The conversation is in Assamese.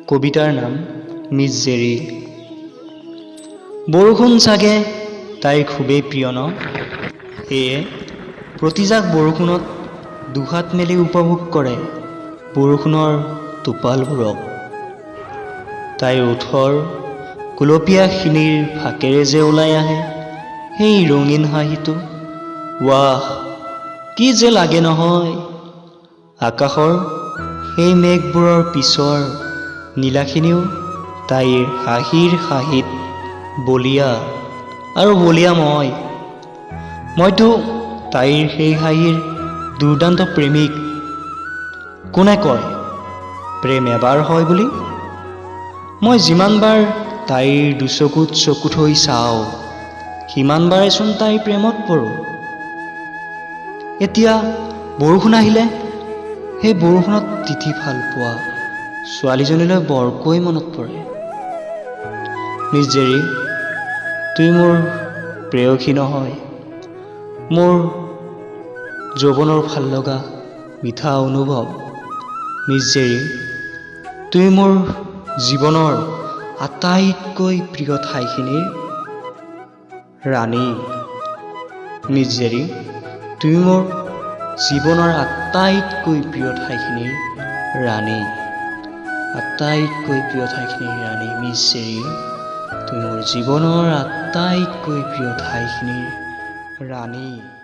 কবিতাৰ নাম মিছ জেৰী। বৰষুণ চাগে তাইৰ খুবেই প্ৰিয় ন? সেয়ে প্ৰতিজাক বৰষুণত দুহাত মেলি উপভোগ কৰে বৰষুণৰ টোপালবোৰক। তাইৰ ওঁঠৰ গুলপীয়াখিনিৰ ফাঁকেৰে যে ওলাই আহে সেই ৰঙীন হাঁহিটো, ৱাহ, কি যে লাগে নহয়! আকাশৰ সেই মেঘবোৰৰ পিছৰ নীলাখিনিও তাইৰ হাঁহিৰ হাঁহিত বলীয়া, আৰু বলীয়া মই। মইতো তাইৰ সেই হাঁহিৰ দুৰ্দান্ত প্ৰেমিক। কোনে কয় প্ৰেম এবাৰ হয় বুলি? মই যিমানবাৰ তাইৰ দুচকুত চকু থৈ চাওঁ, সিমানবাৰেচোন তাইৰ প্ৰেমত পৰোঁ। এতিয়া বৰষুণ আহিলে সেই বৰষুণত তিতি ভাল পোৱা ছোৱালীজনীলৈ বৰকৈ মনত পৰে। মিছ জেৰী, তুমি মোৰ প্ৰেয়সী নহয়, মোৰ যৌৱনৰ ভাল লগা মিঠা অনুভৱ। মিছ জেৰী, তুমি মোৰ জীৱনৰ আটাইতকৈ প্ৰিয় ঠাইখিনিৰ ৰাণী। মিছ জেৰী, তুমি মোৰ জীৱনৰ আটাইতকৈ প্ৰিয় ঠাইখিনিৰ ৰাণী, আটাইতকৈ প্ৰিয় ঠাইখিনিৰ ৰাণী। মিছ জেৰী, তুমি মোৰ জীৱনৰ আটাইতকৈ প্ৰিয় ঠাইখিনিৰ ৰাণী।